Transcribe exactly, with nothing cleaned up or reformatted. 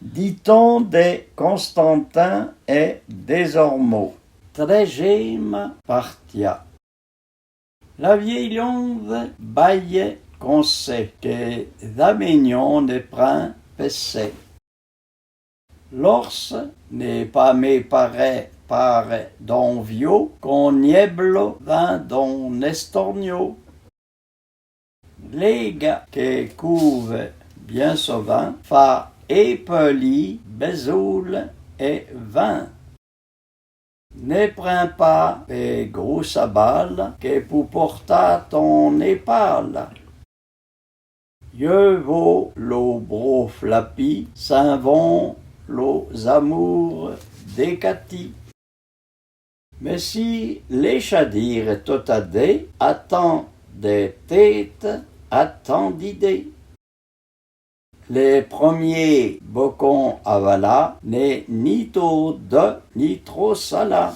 Diton de Constantin è Dézormô. Trèzyéma partia. La vyéy lyonze baye konsé, ke za mégnon ne prin pèsé. L'ors n'è pa mé paré par d'on vyô, k'on nyéblo vin d'on èstornyô. L'éga ke kouve byin sovin fa épeulyi bézoul è vin. Ne prin pa pe grousa bala ke pou porta ton épala. Yeu vo lo bro flapi, s'in von lo zamour dékati. Mé si lécha dire tot a dé, atan de téte, atan d'idé. Le premyé bokon avala n'è ni tro deu ni tro sala.